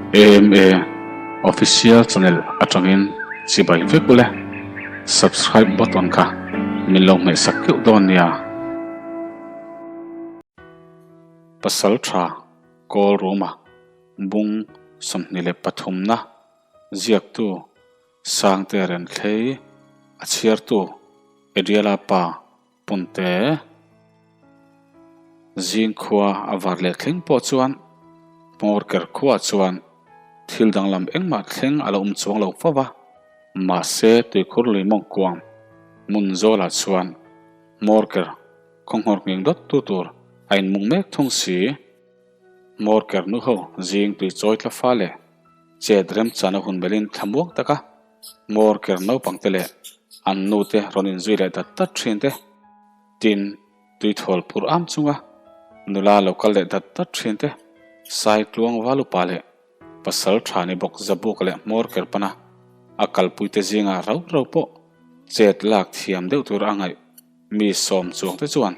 AMA Official Channel atangin chibai vek ule. Subscribe button kha min lo hmehsak keuh dawn nia. Pasal tha Kawl Ruma bung 23 na ziaktu Sangte Renthlei a chhiartu Ediala pa Punte zing khua a var leh thleng pawh chuan Hmawrker khuaah chuan thil danglam engmah thleng a lo awm chuang lo fo va, mahse tuikhur lui mawng kuang hmun zawlah chuan Hmawrker khaw nghawr nghing dawt tu tur a inmung mek thung si. Hmawrker nu ho zing tui chawi tla fa leh chet remchana hun belin thlamuang taka Hmawrker naupangte leh an nute rawn inzui leh dat dat thin te, tin, tuithawl phur am chunga nula lo kal leh dat dat thin te, Saitluang Valupa leh pasal tha ni bawk Zabuka leh Hmawrker pana a kalpuite zinga rau rau pawh chet lak thiam deuh tur a ngaih mi sawm chuangte chuan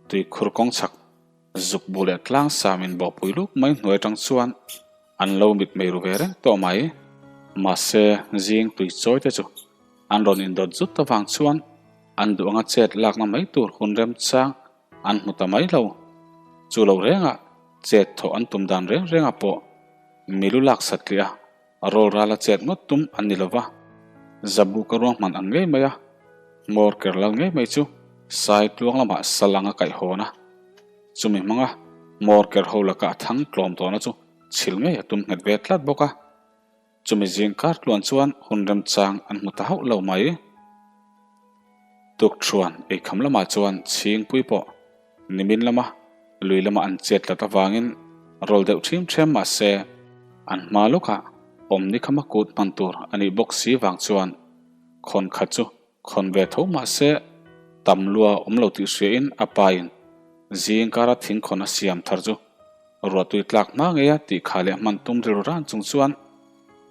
tuikhur kawng chhak Zuk bu leh tlang sam in bawhpui luk mai hnuai atang chuan an lo mit mei ru ve reng tawh mai. Mahse, zing tui chawi te chu an rawn indawt zut avang chuan an duh anga chet lakna mai tur hun remchang an hmu ta mai lo. Chu lo rengah chet thawh an tum dan reng rengah pawh milu lak satliah a rawl rala chet ngawt tum an ni lova, Zabuka ruahman ang ngei mai a, hmawr ker lal ngei mai chu sai tluang lamah sal anga kaihhawn a, chumi hmanga hmawr ker ho laka a thang tlawm tawhna chu chhil ngei a tum nghet ve tlat bawk a, chumi zing kar tluan chuan hun remchang an hmu ta hauh lo mai. Tukthuan eikham lamah chuan chhingpui pawh nimin lama lui lama an chet tlat avangin rawl deuh ṭhim ṭhem mah se an hma lawkah awm ni khama kut hman tur a nih bawk si vang chuan khawn khat chu khawn ve tho mah se tam lua awm lo tih hriain a pain zing kara thingkhawn a siam thar chu ruahtui tlak hma ngeia tih kha leh hman tum rilru ran chung chuan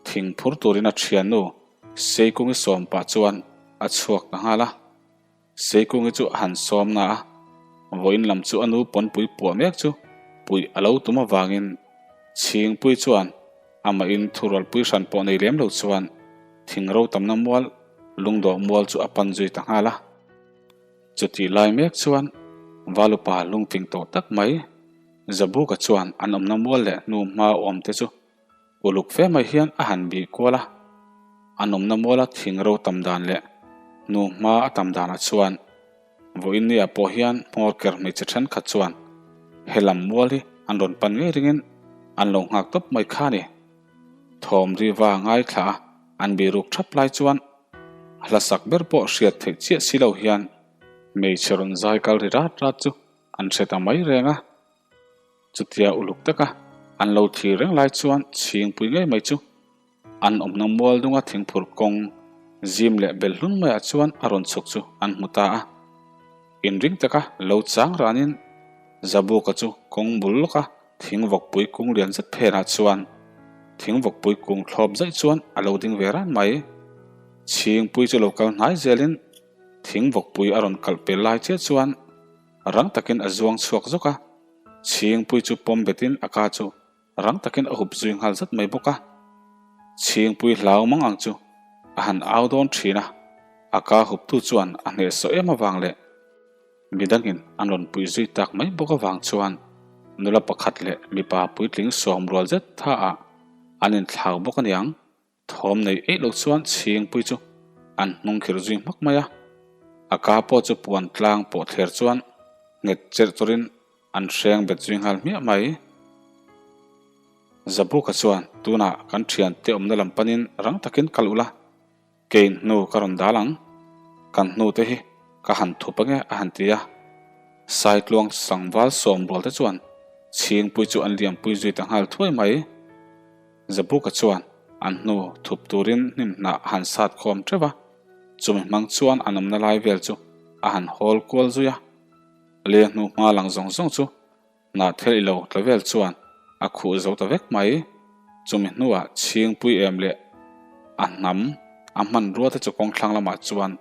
thing phur turin a ṭhiannu Seikungi sawm pah chuan a chhuak ta nghal a. Seikungi chu a han sawm na a, vawiin lam chu a nu pawnpui puah mek chu puih a lo tum avangin Chhingpui chuan amahin thurualpui hran pawh nei lem lo chuan thingro tamna mual lungdawh mual chu a pan zui ta nghal a. Chutih lai mek chuan Valupa lungfing tawh tak mai Zabuka chuan an awmna mual leh hnu hma awm te chu Uluk fe mai hian a han bih kual a, a nawmna muala thing ro tam dan leh hnu hma a tam danah chuan vawiin nia pawh hian hmawr ker hmeichhe thenkhat chuan helam mual hi an rawn pan ngei ringin an lo nghak tawp mai kha a ni. Thawm riva ngaithla a an bih ruk thap lai chuan hlasak ber pawh hriat theih chiah si lo hian hmeichhe rawn zai kal ri rat rat chu an hre ta mai reng a. Chutia uluk taka an lo thlir reng lai chuan chhingpui ngei mai chu an awmna mual dunga thingphur kawng zim leh bel hlun maiah chuan a rawn chhuk chu an hmu ta a. Inring taka lo chang ranin Zabuka chu kawng bul lawka thingvawkpui kung lian zet phenah chuan thingvawkpui kung thlawp zaih chuan a lo ding ve ran mai. Chhingpui chu lo kal hnai zelin thingvawkpui a rawn kalh pel lai chiah chuan Rang takin a zuang chhuak zawk a, Chhingpui chu pawm betin a ka chu rang takin a hup zui nghal zat mai bawk a. Chhingpui hlau mang ang chu a han au dawn thin a, a ka huptu chuan a hnehsawh em avang leh midangin an rawn puih zui tak mai bawk avang chuan nula pakhat leh mipa puitling sawm rual zet tha ah an inthlau bawk aniang. Thawm nei eih lo chuan Chhingpui chu an hnung khirh zui hmak mai a, a ka pawh chu puan tlang pawh thler chuan nghet cherh turin an hreng bet zui nghal hmiah mai. Zabuka chuan tunah kan thiante awmna lam panin rang takin kal ula, kein hnu ka rawn dal ang, kan hnute hi ka han thup ange a han ti a. Saitluang sangval sawm rual te chuan Chhingpui chu an liampui zui ta nghal thuai mai. Zabuka chuan an hnu thup turin hnim hnah a han sat khawm teuh a, chumi hmang chuan an awmna lai vel chu a han hawl kual zui a. Lei hnu hma lang zawng zawng chu hnah thel ilo tla vel chuan a khuh zo ta vek mai. Chumi hnuah chhingpui em leh a hnam a hmanrua te chu kawngthlang lamah chuan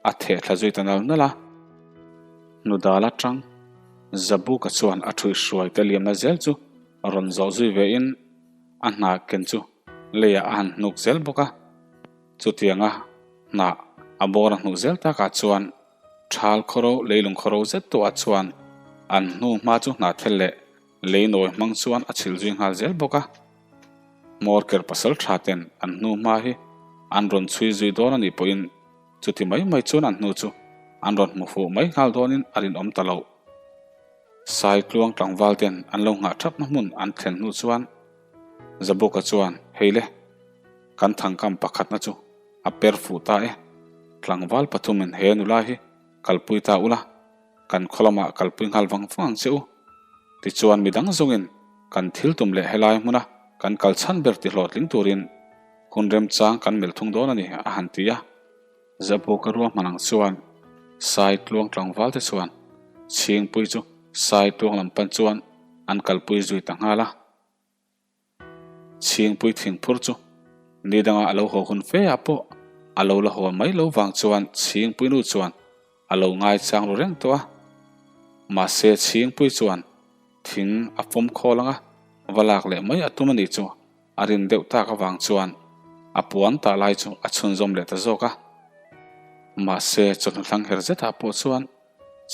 a theh thla zui ta nal nal a. Hnudal atang Zabuka chuan a thuihhruai te liamna zel chu rawn zawh zui ve in. A hnah ken chu leiah a han hnuk zel bawk a. Chutianga hnah a bawr a hnuh zel takah chuan thal khawro leilung khawro zet tawhah chuan an hnu hma chu hnah thel leh lei nawi hmang chuan a chhilh zui nghal zel bawk a. Hmawr ker pasal tha ten an hnu hma hi an rawn chhui zui dawn a nih pawhin chuti mai mai chuan an hnu chu an rawn hmu fuh mai nghal dawnin a rinawm ta lo. Saitluang tlangval ten an lo nghah thapna hmun an thlen hnu chuan Zabuka chuan, Hei le, kan thangkam pakhatna chu a per fuh ta e, tlangval pathumin he nula hi kalpui ta ula, kan khaw lamah kalpui nghal vang vang ang che u. Tichuan midang zawngin kan thil tum leh helai hmuna kan kal chhan ber ti hlawhtling turin hun remchang kan melh thung dawn a ni, a han ti a. Zabuka ruahman ang chuan Sai tluang tlangval te chuan Chhingpui chu Sai tluang lam pan chuan an kalpui zui ta nghal a. Chhingpui thingphur chu ni danga a lo haw hun fe ah pawh a lo la haw mai lo vang chuan Chhingpui nu chuan a lo ngaichang ru reng tawh a. Mahse Chhingpui chuan thing a fawm khawl ang a, va lak leh mai a tum a nih chu. A rin deuh tak avang chuan a puan tah lai chu a chhunzawm leh ta zawk a. Mahse, chawhnu thlang her zetah pawh chuan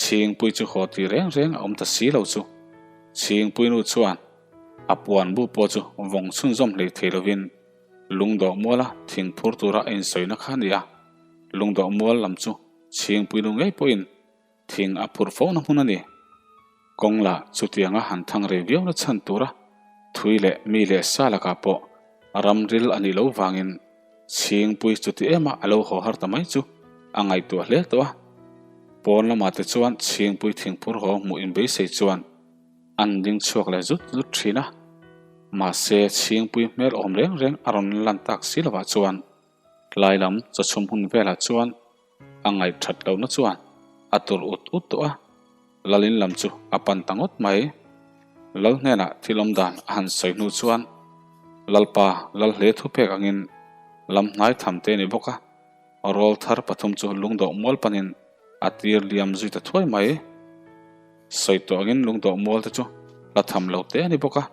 Chhingpui chu haw ti reng reng a awm ta si lo chu. Chhingpui nu chuan a puan bu pawh chu vawng chhunzawm hlei thei lovin lungdawh muala thing phur tura a insawina kha a ni a. Lungdawh mual lam chu Chhingpui nu ngei pawhin Thing a phurh fo na hmun a ni. Kawng lah chutianga han thang rei viau na chhan tura thui leh mi leh sa lakah pawh ram ril a nih loh vangin Chhingpui chuti ema a lo haw har ta mai chu a ngaihtuah hle tawh a. Pawn lamah te chuan Chhingpui thingphur haw hmuh inbeisei chuan an ding chhuak leh zut zut thin a. Mahse Chhingpui hmel awm reng reng a rawn lan tak si lovah chuan Tlai lam chawchhum hun velah chuan a ngaihthat lohna chuan a tur ut ut tawh a, Lalin lam chu a pan ta ngawt mai. Lal hnenah thil awm dan a han sawi hnu chuan Lalpa lal hle thupek angin lam hnai tham te a ni bawk a, rawl thar pathum chu lungdawh mual panin a tir liam zui ta thuai mai. Sawi tawh angin lungdawh mual te chu hla tham lo te a ni bawk a,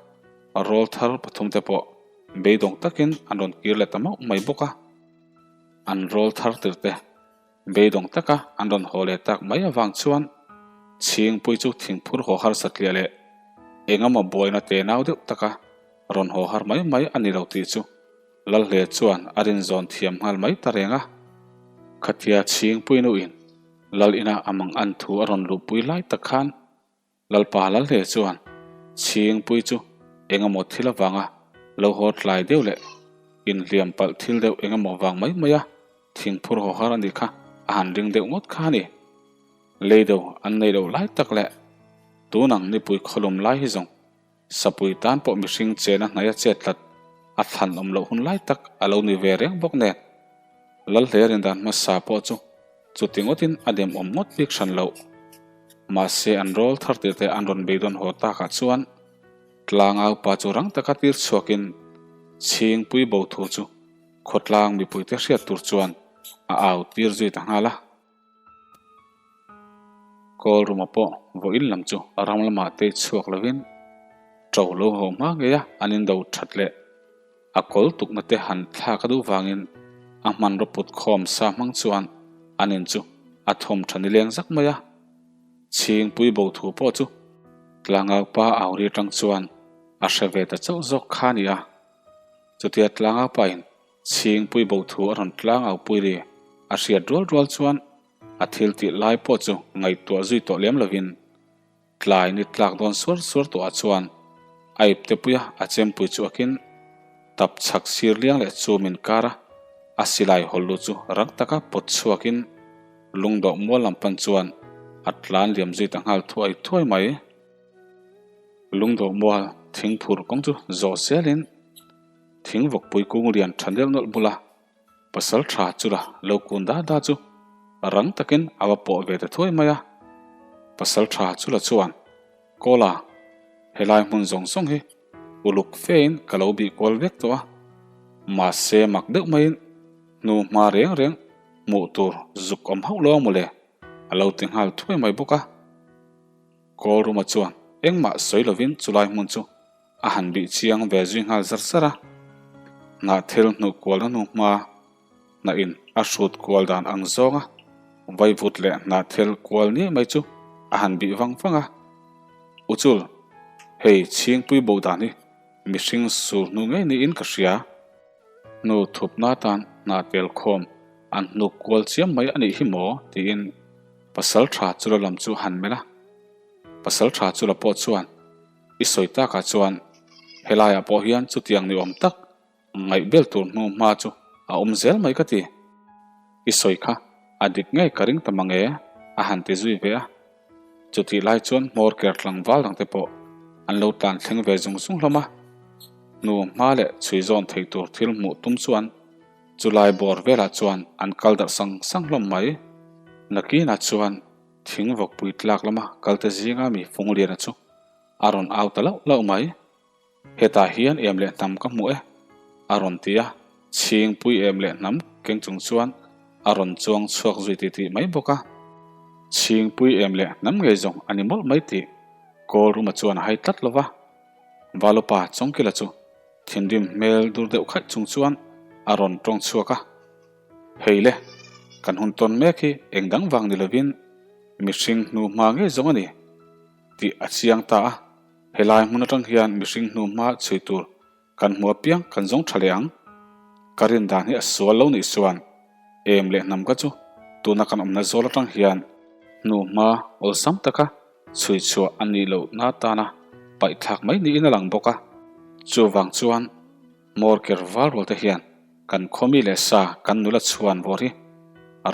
rawl thar pathum te pawh Beidawng takin an rawn kir leh ta mauh mai bawk a, an rawl thar tir te beidawng taka an rawn haw leh tak mai avang chuan Chhingpui chu thingphur haw harsa tliah leh engemaw buaina tenau deuh taka rawn haw har mai mai a ni lo tih chu Lalhle chuan a rinzawn thiam nghal mai ta reng a. Khatia Chhingpui nuin Lal ina a mang an thu a rawn luhpui lai tak khan Lalpa Lalhle chuan Chhingpui chu engemaw thil avanga lo haw tlai deuh leh inhliam palh thil deuh engemaw vang mai mai a thingphur haw har a nih kha a han ring deuh ngawt kha a ni. Lei deuh an neih loh lai tak leh tunang nipui khawlum lai hi zawng Sapui tan pawh mihring chena hnaia chet tlat a thlan awm loh hun lai tak a lo ni ve reng bawk nen. Lalhle rindan hmasa pawh chu chuti ngawtin a dem awm ngawt bik hran loh. Mahse an rawl thar tir te an rawn beidawn haw takah chuan tlangau pa chu rang taka tir chhuakin Chhingpui bo thu chu khawtlang mipuite hriat tur chuan a au tir zui ta nghal a. Kawl ruma pawh vawiin lam chu ram lamah te chhuak lovin ṭo lo haw hma ngei a, an indo ṭhat leh a kawl tukna te han thlak a duh vangin a hmanraw put khawm sa hmang chuan an in chu a thawm ṭha nileng zak mai a. Chhingpui bo thu pawh chu tlangau pa auri aṭang chuan a hre ve ta chauh zawk kha a ni a. Chutia tlangau pain Chhingpui bo thu a rawn tlang au pui ri. A hriat rual rual chuan a thil tih lai pawh chu ngaihtuah zui tawh lem lovin tlai ni tlak dawn suar suar tawh ah chuan a ipte puia a chempui chu akin tap chhak sir liang leh chu min kar a, a silai hawl lu chu rang taka pawt chhuakin lungdawh mual lam pan chuan a tlan liam zui ta nghal thuai thuai mai. Lungdawh mual thingphur kawng chu zawh zelin Thing vawkpui kung lian tha nelh nawlh bula pasal tha chula lo kun da da chu rang takin a va pawh ve ta thuai mai a. Pasal tha chula chuan, Kawla, helai hmun zawng zawng hi uluk fein ka lo bih kual vek tawh a, mahse mak deuh maiin hnu hma reng reng hmuh tur zuk awm hauh lo a mawle, a lo ti nghal thuai mai bawk a. Kawlruma chuan engmah sawi lovin chulai hmun chu. a han bih chiang ve zui nghal zar zar a. Hnah thil hnuh kualna hnu hma hnah in a hrut kual dan ang zawnga vaivut leh hnah thil kual niai mai chu a han bih vang vang a. Uchul, hei chhingpui bo dan hi mihring sur hnu ngei niin ka hria. Hnu thupna atan hnah tel khawm an hnuk kual chiam mai a nih hi maw? tiin pasal tha chula lam chu han melh a. Pasal tha chula pawh chuan i sawi takah chuan helaiah pawh hian chutiang ni awm tak ngaih bel tur hnu hma chu a awm zel mai ka ti. I sawi kha a dik ngei ka ring ta mang e, a han ti zui ve a. Chutih lai chuan hmawr ker tlangval dangte pawh an lo tlan thleng ve zung zung hlawm a. Hnu hma leh chhui zawn thei tur thil hmuh tum chuan chulai bawr velah chuan an kal darh sang sang hlawm mai. Nakinah chuan thing vawkpui tlak lama kalte zinga mi Fungliana chu a rawn au ta lauh lauh mai. Hetah hian em leh hnam ka hmu e, a rawn ti a, chhingpui em leh hnam keng chung chuan a rawn chuang chhuak zui ti tih mai bawk a. Chhingpui em leh hnam ngei zawng a ni mawlh mai tih Kawlruma chuan a hai tlat lo va. Valupa Chawngkila chu thinrim hmel dur deuh khaih chung chuan a rawn tawng chhuak a. Hei le, kan hun tawn mek hi eng dang vang ni lovin mihring hnu hma ngei zawng a ni tih a chiang ta a. Helai hmun atang hian mihring hnu hma chhui tur kan hmu apiang kan zawng tha leh ang. Ka rin dan hi a sual lo nih chuan em leh hnam ka chu tuna kan awmna zawl atang hian hnu hma awlsam taka chhui chhuah a nih lohna tana paih thlak mai niin a lang bawk a. Chuvang chuan hmawr ker val rual te hian kan khawmi leh sa kan nula chhuan vawr hi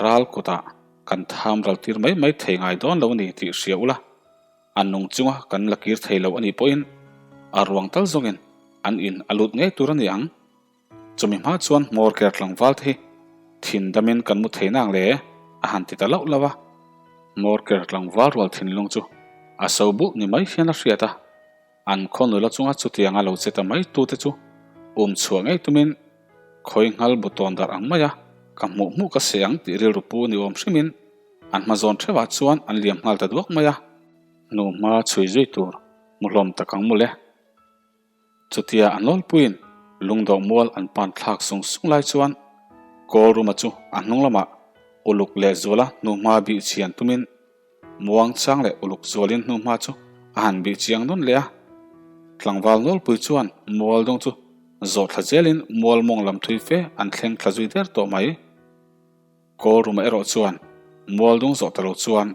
ral kutah kan tham ral tir mai mai thei ngai dawn lo ni tih hria ula. A nung chunga kan la kir thei lo a nih pawhin a ruang tal zawngin an in a lut ngei tur a ni ang. Chumi hma chuan hmawr ker tlangval te hi thin damin kan mu thei nang le a han ti ta lauh lauh a. Hmawr ker tlangval rual thinlung chu a so buh ni mai hian a hriat a. An khaw nula chunga chutianga lo che ta mai tute chu um chhuah ngei tumin khawi nghal bu tawn darh ang mai a, ka hmuh hmuh ka seh ang tih rilru pu ni awm hrimin An hma zawn theuhah chuan an liam nghal ta duak mai a, hnu hma chhui zui tur hmu hlawm tak ang mawle. Chutia a nawlpuiin lungdawh mual an pan thlak sung sung lai chuan Kawl Ruma chu a hnung lamah uluk leh zuala hnu hma bih chhian tumin muang chang leh uluk zualin hnu hma chu a han bih chiang nawn leh a. Tlangval nawlpui chuan mual dawng chu zawh thla zelin mual mawng lam thui fe an thleng thla zui der tawh mai. Kawl Ruma erawh chuan mual dung zawh ta lo chuan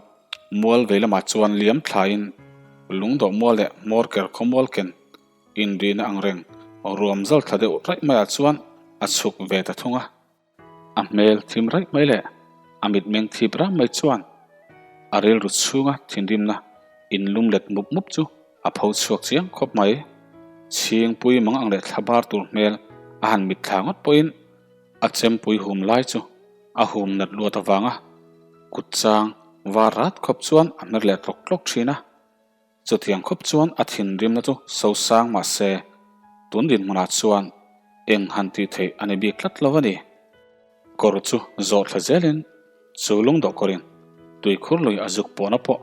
mual vei lamah chuan liam thlaiin lungdawh mual leh hmawr ker khaw mual ken inrihna ang reng ruam zal thla deuh raih maiah chuan a chhuk ve ta thung a. A hmel thim raih mai leh a mitmeng thip ram mai chuan a rilru chhunga thinrimna inlum let mup mup chu a pho chhuak chiang khawp mai. Chhingpui mang ang leh thla bar tur hmel a han mitthla ngawt pawhin A chempui hum lai chu a hum nat luat avanga kut chang var rat khawp chuan a hmer leh tlawk tlawk thin a. Chutiang khawp chuan a thinrimna chu so sang mah se tun dinhmunah chuan eng han tih theih a ni bik tlat lo a ni. Kawr chu zawh thla zelin chu lungdawh kawrin tuikhur lui a zuk pawhna pawh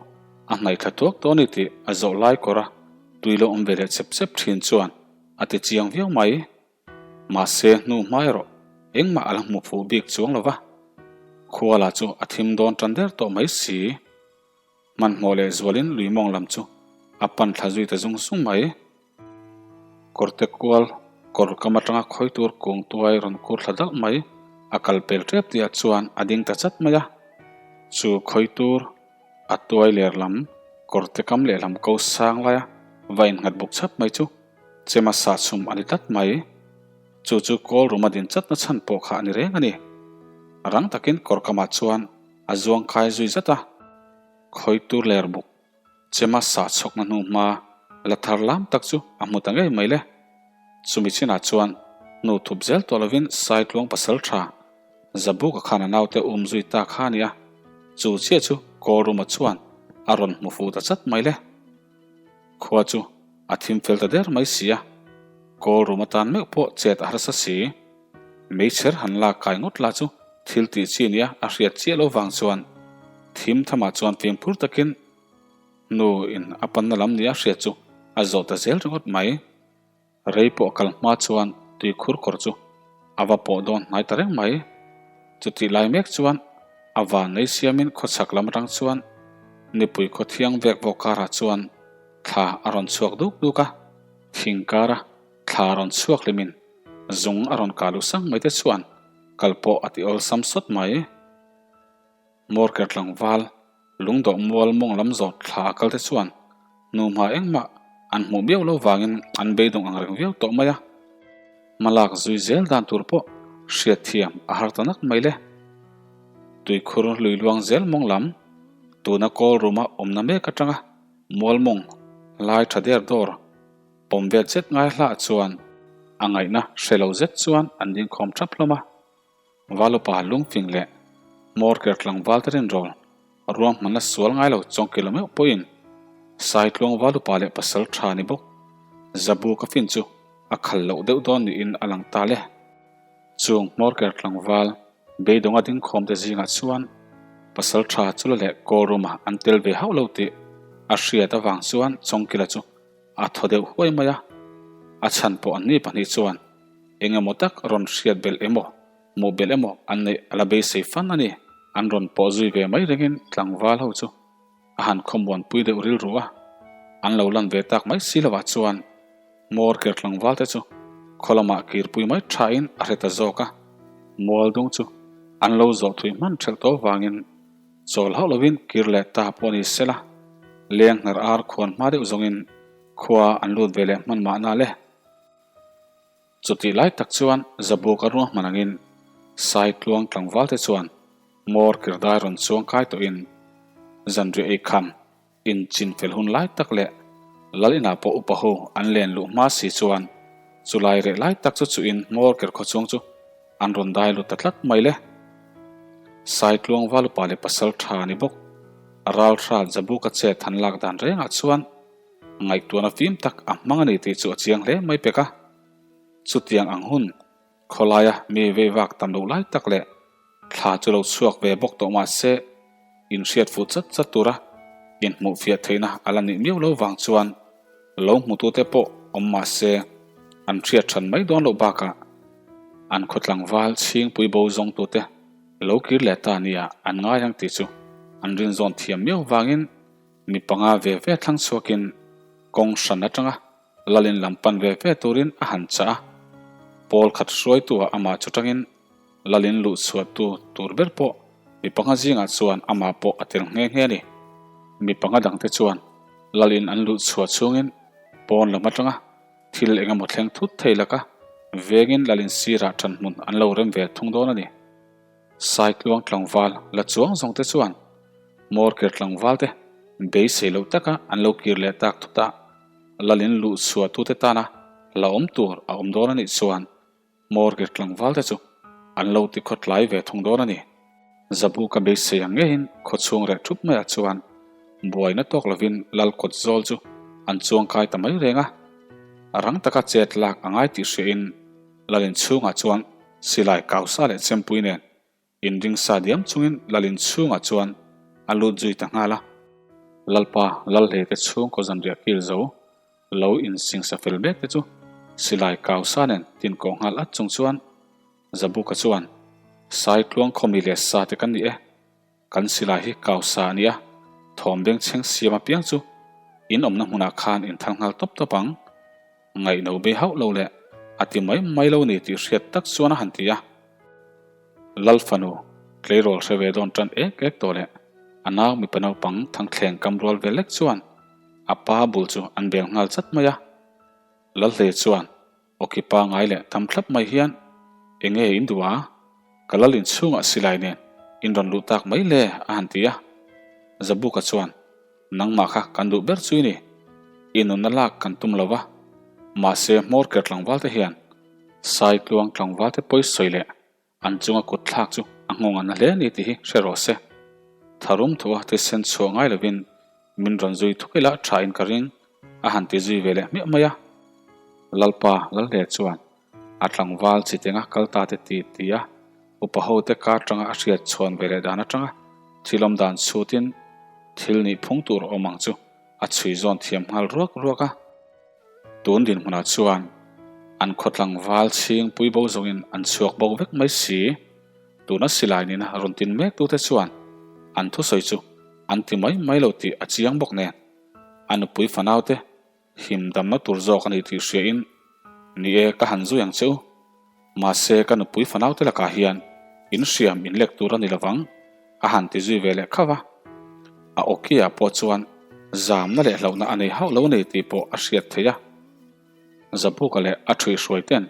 a hnaih thla tuak tawh a ni tih a zawh lai kawra tui lo awm ve leh chep chep thin chuan a ti chiang viau mai. Mahse hnu hma erawh engmah a la hmu fuh bik chuang lo va, khuala chu a thim dawn tan der tawh mai si. Hmanhmawh leh zualin lui mawng lam chu a pan thla zui ta zung zung mai. Kawrte kual kawr kam atanga khawi tur kung tuai rawn kur thla dalh mai a kal pel tep tihah chuan a ding ta chat mai a. Chu khawi tur a tuai ler lam kawrte kam lehlam ko sang laia va innghat buk chhap mai chu Chema sa chhum a ni tlat mai. Chu chu kawl room a din chatna chhan pawh kha a ni reng a ni. Rang takin kawrkamah chuan a zuang kai zui zat a. Khawi tur ler buk Chema sa chhawkna hnu hma la thar lam tak chu a hmu ta ngei mai le. Chumi chinah chuan hnu thup zel tawh lovin Saitluang pasal tha Zabuka khan a naute um zui ta kha a ni a. Chu chiah chu kawl room-a chuan a rawn hmu fuh ta chat mai le. Khua chu a thim fel ta der mai si a, kawl room atan meuh pawh chet a harsa si. Meichher han lak kai ngawt lah chu thil tih chi nia a hriat chiah lo vang chuan thim thamah chuan fimkhur takin nu in a panna lam nia hriat chu a zawh ta zel ringawt mai. Rei pawh a kal hma chuan tuikhur kawr chu a va pawh dawn hnai ta reng mai. Chutih lai mek chuan a van nei siamin khawchhak lam atang chuan nipui khaw thiang vek vawk karah chuan thla a rawn chhuak duk duk a, thing kara thla rawn chhuak hlimin zung a rawn kah luh sang mai te chuan kal pawh a ti awlsam sawt mai. Morker tlangval lungdawh mual mawng lam zawh thla a kal te chuan hnuhma engmah an hmuh miau lo vangin an beidawng ang reng viau tawh mai a. Hmalak zui zel dan tur pawh hriatthiam a har ta nak mai le. Tuikhur lui luang zel mawng lam tuna kawl ruma awmna mek atanga mual mawng lai tha der dawr pawm vel zet ngai hlah chuan a ngaihna hre lo zet chuan an dingkhawm thap hlawm a. Valupa lungfing leh hmawrker tlangval te rinrawl ruahmanna sual ngai lo chawngkilo meuh pawhin Saitluang Valupa leh pasal tha ni bawk Zabu ka fin chu a khal loh deuh dawn niin a lang ta le. Chung hmawrker tlangval beidawnga dingkhawm te zingah chuan pasal tha chula leh Kawlruma an tel ve hauh lo tih a hriat avang chuan Chawngkila chu a thaw deuh huai mai a, a chhan pawh an ni pahnih chuan eng emaw tak rawn hriat belh emaw, hmuh belh emaw an neih a la beisei fan a ni. An rawn pawh zui ve mai rengin tlangval ho chu a han khawmuan pui deuh rilru a, an lo lan ve tak mai si lovah chuan hmawr ker tlangval te chu khaw lamah kirpui mai thain a hre ta zawk a, mualdung chu an lo zawh thui hman ṭhelh tawh vangin Chawl hauh lovin kir leh ta pawh ni sela, leng hnar ar khuan hma deuh zawngin khua an lut ve leh hman mahna le. Chutih lai tak chuan Zabuk a ruahman angin Saitluang tlangval te chuan Mawr kirdai rawn chuang kai tawhin zanriah ei kham Inchin fel hun lai tak leh Lal inah pawh upa ho an len luh hma si chuan chulai reh lai tak chu chuhin hmawr ker khaw chhung chu an rawn dai lut ta tlat mai le. Saitluang valupa leh pasal tha ni bawk Ralhra Jabuka chet han lak dan rengah chuan ngaihtuahna fim tak a hmang a ni tih chu a chiang hle mai pek a. Chutiang ang hun Khawlaia mi vei vak tam loh lai tak leh thla chu lo chhuak ve bawk tawh mah se, inhriat fuh chat chat tura inhmuh fiah theihna a la nih miau lo vang chuan lo hmutute pawh awm mah se an hriat than mai dawn loh bakah an khaw tlangval chhingpui bo zawngtute lo kir leh ta nia an ngai ang tih chu an rinzawn thiam miau vangin mi panga ve ve thlang chhuakin kawng hran atanga Lalin lam pan ve ve turin a han chah a, Paul khat hruaitu-ah amah chu tangin Lalin luh chhuahtu tur ber pawh mi panga zingah chuan amah pawh a tel nghe nghe a ni. Mi panga dangte chuan Lalin an luh chhuah chhungin pawn lam atanga thil eng emaw thleng thut thei laka vengin Lalin sirah ṭanhmun an lo rem ve thung dawn a ni. Saitluang tlangval la chuang zawng te chuan Morker tlangval te beisei loh taka an lo kir leh tak thut a, Lalin luh chhuah tute tana la awm tur a awm dawn a nih chuan Morker tlangval te chu an lo ti khawtlai ve thung dawn a ni. Zabuka beisei ang ngeiin khawchhung reh thup maiah chuan buaina tawk lovin Lal kawt zawl chu an chuang kai ta mai reng a, rang taka chet lak a ngai tih hriain Lalin chhungah chuan Silai kausa leh chempui nen inring sa diam chungin Lalin chhungah chuan a lut zui ta nghal a. Lalpa Lalhlei te chhungkaw zanriah kil zo lo insingsa fel mek te chu silai kausa nen tinkawh nghal at chung chuan Zabuka chuan, Saitluang khawmi leh sa te kan ni e. Kan silai hi kausa a nia, thawm bengchheng siam apiang chu in awmna hmunah khan in thal nghal tawp tawp ang. Ngaihno bei hauh lo leh a ti mai mai lo ni tih hriat tak chuan a han ti a. Lal fanu tleirawl hre ve dawn tan ek ek tawh leh a nau mipa naupang thangthleng kam rual ve lek chuan a pa bul chu an bel nghal chat mai a. Lalhlei chuan Awki pangai leh tam thlap mai hian eng nge in duh a? Ka lal inchhungah silai nen in rawn luh tak mai le a han ti a. Zabuka chuan nangmah kha kan duh ber chu i ni. I nunna lak kan tum lo va, mahse hmawr ker tlangval te hian Saitluang tlangval te pawi sawi leh An chunga kut thlak chu a nghawng a na hle a ni tih hi hre rawh se. Tharum thua thisen chhuah ngai lovin min rawn zui thuai lah tha in ka ring a han ti zui ve leh hmiah mai a. Lalpa Lalhle chuan a tlangval chi tenga kal ta te ti ti a, upa ho te kar tanga a hriat chhuan ve leh dan atanga thil awm dan chhutin thil nih phung tur awm ang chu a chhui zawn thiam nghal ruak ruak a. Tun dinhmunah chuan. An khaw tlangval chhingpui bo zawngin an chhuak bo vek mai si. Tuna silai nena rawn tin mek tute chuan an thusawi chu an ti mai mai lo tih a chiang bawk nen, a nupui fanaute him damna tur zawk a ni tih hriain, Ni e, ka han zui ang che u. Mahse, ka nupui fanaute lakah hian in hriam in lek tur a ni lovang, a han ti zui ve leh khauh a. A awkiah pawh chuan zamna leh hlauhna a nei hauh lo a ni tih pawh a hriat theih a. Zabuka leh a ṭhuihhruai ten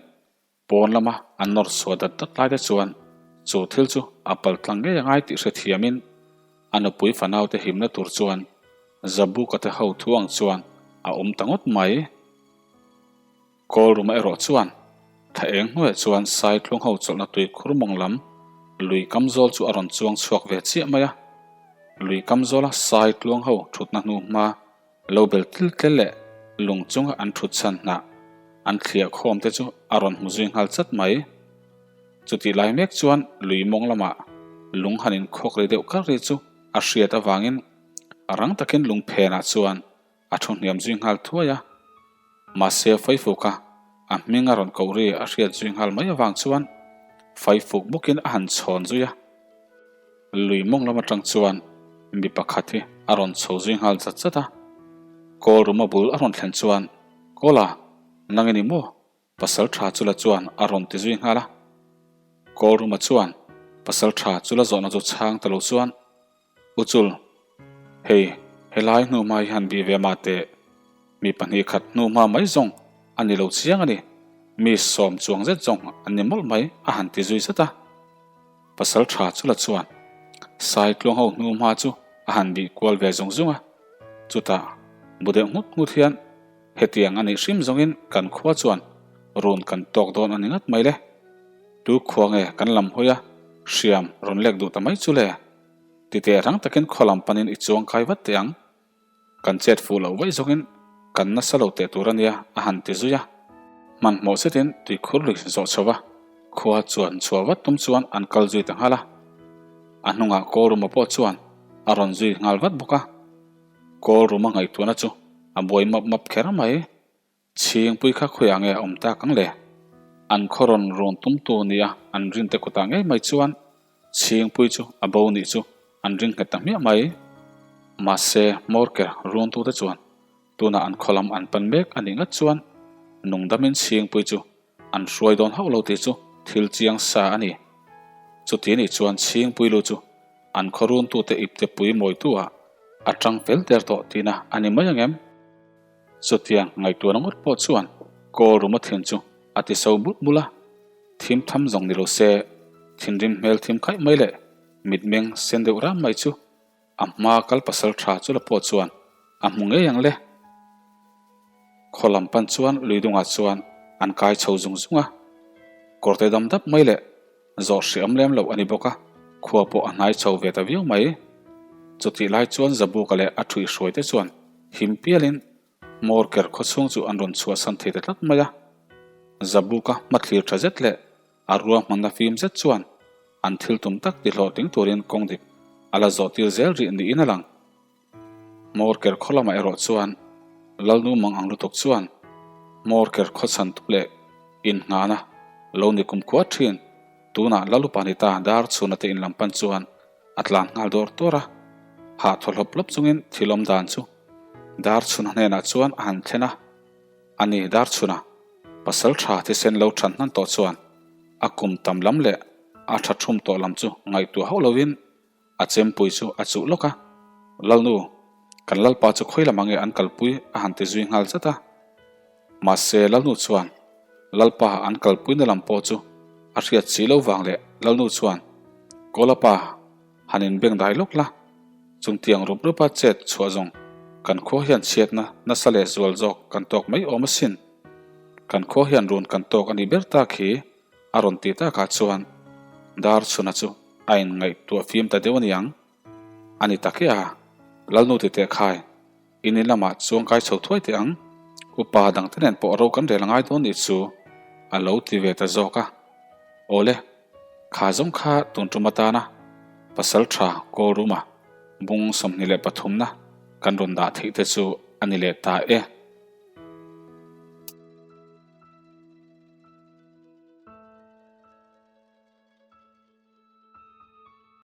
Pawn lama an nawr chhuah dat dat lai te chuan chu thil chu a pal tlang ngei a ngai tih hrethiamin a nupui fanaute himna tur chuan Zabuka te ho thu ang chuan a awm ta ngawt mai. Kawlruma erawh chuan thla eng hnuaiah chuan Saitluang ho chawlhna tui khur mawng lam lui kam zawl chu a rawn chuang chhuak ve chiah mai a. Lui kam zawla Saitluang ho thutna hnu hma Lo bel til tel leh lung chunga an thut chhan hnah an thliah khawm te chu a rawn hmu zui nghal chat mai. Chutih lai mek chuan lui mawng lamah lung han inkhawk ri deuh kar ri chu a hriat avangin rang takin lung phenah chuan a thu hniam zui nghal thuai a. Mahse Faifuka a hming a rawn koh ri a hriat zui nghal mai avang chuan Faifuk bawkin a han chhawn zui a. Lui mawng lam atang chuan mi pakhat hi a rawn chho zui nghal zat zat a, Kawl ruma bul a rawn thlen chuan, Kawla, nang i ni maw? Pasal tha chu la chuan a rawn ti zui nghal a. Kawl ruma chuan pasal tha chu la zawhna chu chhang ta lo chuan, U Chul, hei helai hnuhma hi han bih ve mah teh, mi 2 khat hnuhma mai zawng a ni lo chiang a ni, mi 10 chuang zet zawng an ni mawlh mai a han ti zui zat a. Pasal tha chu la chuan Saitluang ho hnu hma chu a han bih kual ve zung zung a, chutah bu deuh nghut nghut hian hetiang a nih hrim zawngin kan khua chuan run kan tawk dawn a ni ngat mai le. Tu khua nge kan lam hawi a hriam rawn lek duh ta mai chu le? Titeh rang takin khaw lam panin i chuang kai vat teh ang. Kan chet fuh loh vaih zawngin kan nasa lo teh tur a nia a han ti zui a. Hmanhmawh zetin tuikhur lui zawh chho va, khua chuan chhuah vat tum chuan an kal zui ta nghal a. A hnungah Kawlruma pawh chuan a rawn zui nghal vat bawk a. Kawlruma ngaihtuahna chu a buai map map kher mai. Chhingpui kha khawiah nge a awm tak ang le? An khaw rawn rawn tumtu nia an rinte kutah ngei mai chuan Chhingpui chu a bo nih chu an ring nghet ta hmiah mai. Mahse, Morker runtute chuan tunah an khaw lam an pan mek a nih ngat chuan nungdamin Chhingpui chu an hruai dawn hauh lo tih chu thil chiang sa a ni. Chuti nih chuan Chhingpui lu chu an khaw runtute ipte pui mawitu-ah a tang fel der tawh tihna a ni mai ang em? Chutiang ngaihtuahna ngawt pawh chuan Kawl ruma thin chu a ti so bulh bulh a, thim tham zawng ni lo se thinrim hmel thim khaih mai leh mitmeng sen deuh ram mai chu a hma kal pasal tha chu la pawh chuan a hmu ngei ang le. Khaw lam pan chuan lui dungah chuan an kai chho zung zung a, kawrte dam dap mai leh Zawh hriam lem loh a ni bawk a, khua pawh a hnai chho ve ta viau mai. Chutih lai chuan Zabuka leh a ṭhuihhruai te chuan him pialin hmawr ker khaw chhung chu an rawn chhuahsan thei ta tlat mai a. Zabuka hmathlir ṭha zet leh a ruahmanna fim zet chuan an thil tum tak ti hlawhtling turin kawng dik a la zawh tir zel rih niin a lang. Hmawr ker khaw lamah erawh chuan Lalnu mang ang lutuk chuan hmawr ker khaw chhan tu leh innghahna lo ni kum khuat thin. Tunah Lalupa ni ta dar chhuna te inlam pan chuan a tlan nghal dawr dawr a, hah thaw hlawp hlawp chungin thil awm dan chu dar chhuna hnenah chuan a han thlen a. Ani dar chhuna pasal tha thisen lo than hnan tawh chuan a kum tam lam leh a tha thum tawh lam chu ngaihtuah hauh lovin A chempui chu a chuh lawk a, Lalnu, kan Lalpa chu khawi lamah nge an kalpui a han ti zui nghal zat a. Mahse Lalnu chuan Lalpa an kalpuina lam pawh chu a hriat si lo vang leh Lalnu chuan Kawlapa han inbeng dai lawk la, chungtiang rup rupa chet chhuah zawng kan khua hian chhiatna nasa leh zual zawk kan tawk mai awm asin. Kan khua hian run kan tawk a nih ber ta khi a rawn ti takah chuan Darchhuna chu a inngaihtuah fim ta deuh a niang. A ni tak e a, Lalnu ti teh khai, in in lamah chuan kai chho thuai teh ang, upa dangte nen pawh ro kan rel a ngai dawn nih chu a lo ti ve ta zawk a. Awle, kha zawng kha tun tum atana pasal tha Kawlruma bung 23 na kan rawn dah theih te chu a ni leh ta e.